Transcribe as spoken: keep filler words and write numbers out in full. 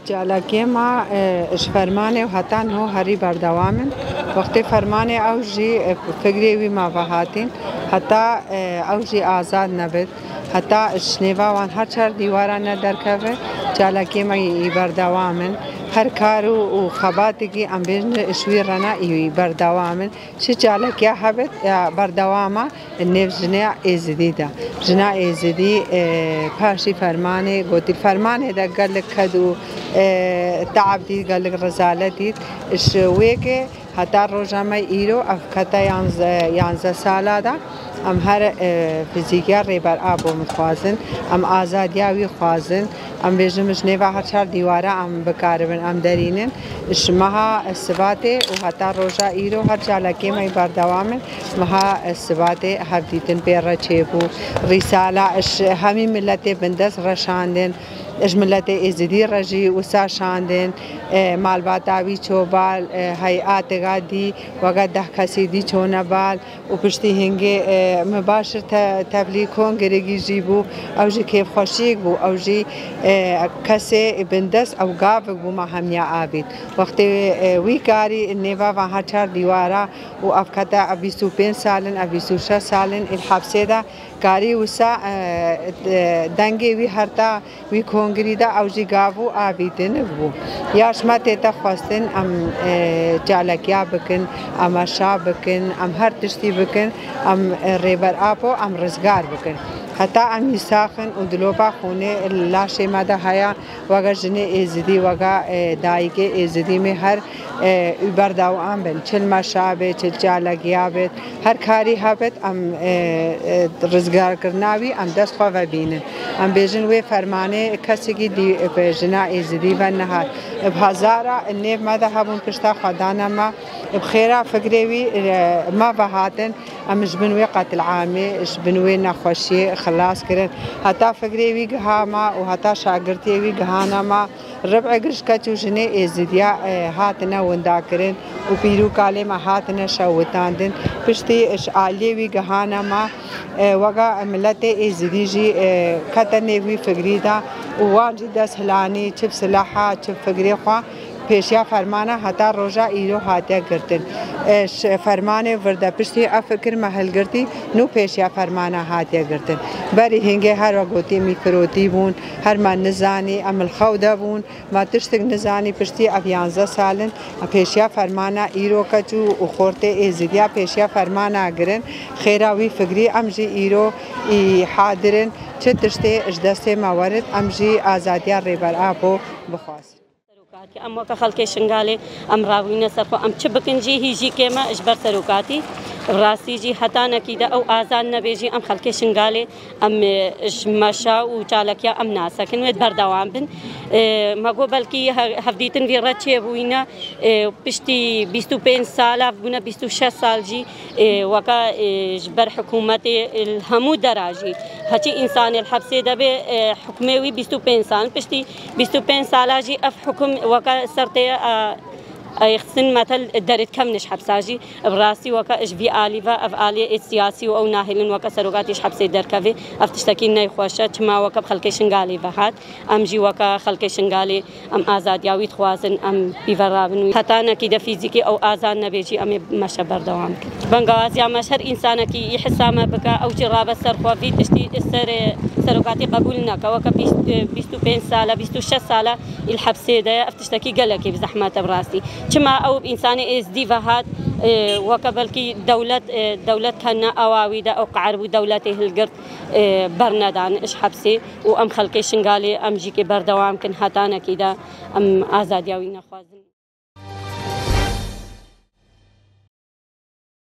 Çalakiyê me, e, ji fermanê û heta niho herî berdewam in. Wextê fermanê ew jî, e, fikrê wî ma vehatîn, heta, e, ew jî azad nebit, heta ji nêva wan her çar dîwara nederkeve, çalakiyê me yî berdewam in. Her kar û, û xebatekî em bêjin ji wî re ne, yî berdewam in. Çi çalakiya hebit, ya berdewama nêv jina Êzidî de. Jina Êzidî, e, paşî fermanê gotî. Fermanê de gelek ked û, e, teab dît, gelek rezalet dît. Ji wê ke heta roja me îro, ev kete yanze-, yanzeh sala de, em her, e, fizîkiya Rêber Apo min dixwazin. Em azadiya wî xwazin. Em bêjin ji nêva her çar dîwara em bikaribin, em derînin. Ji meha Sibatê û heta roja îro her çalakiyê me berdewam in. Meha Sibatê hevdîtin pê re çêbû. Rîsala ji hemî miletê bindest re şandin. Ji miletê Êzidî re jî wisa şandin. E, malbata wî ço bal, e, heyatiga dî, weke deh kesî dî çone bal. Û piştî hingê, e, min baş te-, tevlî kongrêkî jî bû, ew jî kêfxweşiyek bû, ew jî, e, kesê bindest ew gavik bû ma hemiya avît. Wextê, e, wî karî nêva van her çar dîwara û ev kete ev bîst û pênc sal in, ev bîst û şeş sal in, il hepsê de karî wisa, e, e, dengê wî herta wî kongrî de ew jî gav û avî tiniv bû. Ya ji me tête xwestin em, e, çalakiya bikin, em meşa bikin, em her tiştî bikin, em, e, Rêber Apo em rizgar bikin. Heta em wî sax in û dilopa xûnê li laşê me de heye, weke jinê Êzidî, weke, e, dayikê Êzidî me her, e, wî berdewam bin. Çi li meşa bê, çi li çalakiya bê, her karî hebit, em, e, e, rizgarkirina wî, em dest xwe vebînin. Em bêjin wê fermanê kesekî dî bi jina Êzidî ve nehat. Bi hezara nêv me de hebûn pişta xwe dane me. Bi xêra fikrê wî, e, me vehatin. Em ji bin wê qetilamê, ji bin wê nexweşiyê xilas kirin. Heta fikrê wî giha me û heta şagirtiyê wî gihane me. Rib'ê giş keç û jinê Êzidiya, e, hatine windakirin û pîr û kalê me hatine şewitandin. Piştî ji aliyê wî gihane me, e, wega miletê Êzidî jî, e, kete nêv wî fikrî de û wan jî dest hilanî, çi bi silaha, çi bi fikrê xwe pêşiya fermana heta roja îro hatiye girtin. E, ji fermanê vir de piştî ev fikir me hilgirtî, nû pêşiya fermana hatiye girtin. Berî hingê her wek gotî mîfirotî bûn, her me nizanî, em li xew de bûn. Me tiştek nizanî piştî ev yanzdeh sal in, pêşiya fermana îro keç û, û xortê Êzidiya pêşiya fermana girin. Xêra wî fikrî em jî îro î hadir in. Çi tiştê ji destê me werit, em jî azadiya Rêber Apo bixwazin. Serokatî, em weke xelkê Şingalê em rabûyne ser xwe, em çi bikin jî hîjîkê me ji ber serokatî. Rastî jî hetanekî de ew azad nebe jî em xelkê Şingalê em, e, ji meşa û çalakiya em nasekin wê berdewam bin. E, me got belkî he-, hevdîtin vî re çêbûyîne, e, piştî bîst û pênc sala bûne bîst û şeş sal jî, e, weke, e, ji ber hikûmetê, e, li hemû dera jî heçî însanê li hepsê de bê, e, hikmê wî bîst û pênc sal. Piştî bîst û pênc sala jî ev hikum weke ser tê, e, Ey xistin metel derêt kevnê ji hepsa jî, bi rastî weke ji vî alî ve, ev aliyê êt siyasî û ew nahêlin weke serokatî ji hepsê derkevê. Ev tiştekî neyxweş e, çima weke bi xelkê Şingalê ve hat. Em jî weke xelkê Şingalê em azadiya wî dixwazin, em pî ve rabin wî. Hetanekî de fîzîkî ew azad nebe jî em ê meşe berdewam bikin. Bengawaziya me ji her însanekî yî hisa me bike, ew jî rabe ser xwe, vî tiştî ser serokatî qebûl neke. Weke bîst, bîst û pênc sala, bîst û şeş sala î li hepsê de ye. Ev tiştekî gelekî bi zehmet e bi rastî. Çima ew bi însanê êzdî ve hat, e, weke belkî dewlet, e, dewlet tenne ewa wî de ew qehr bû, dewletê hilgirt, e, bernedan ji hepsê û em xelkê Şingalê em jî kê berdewam kin hetanekî de em azadiya wî nexwazin.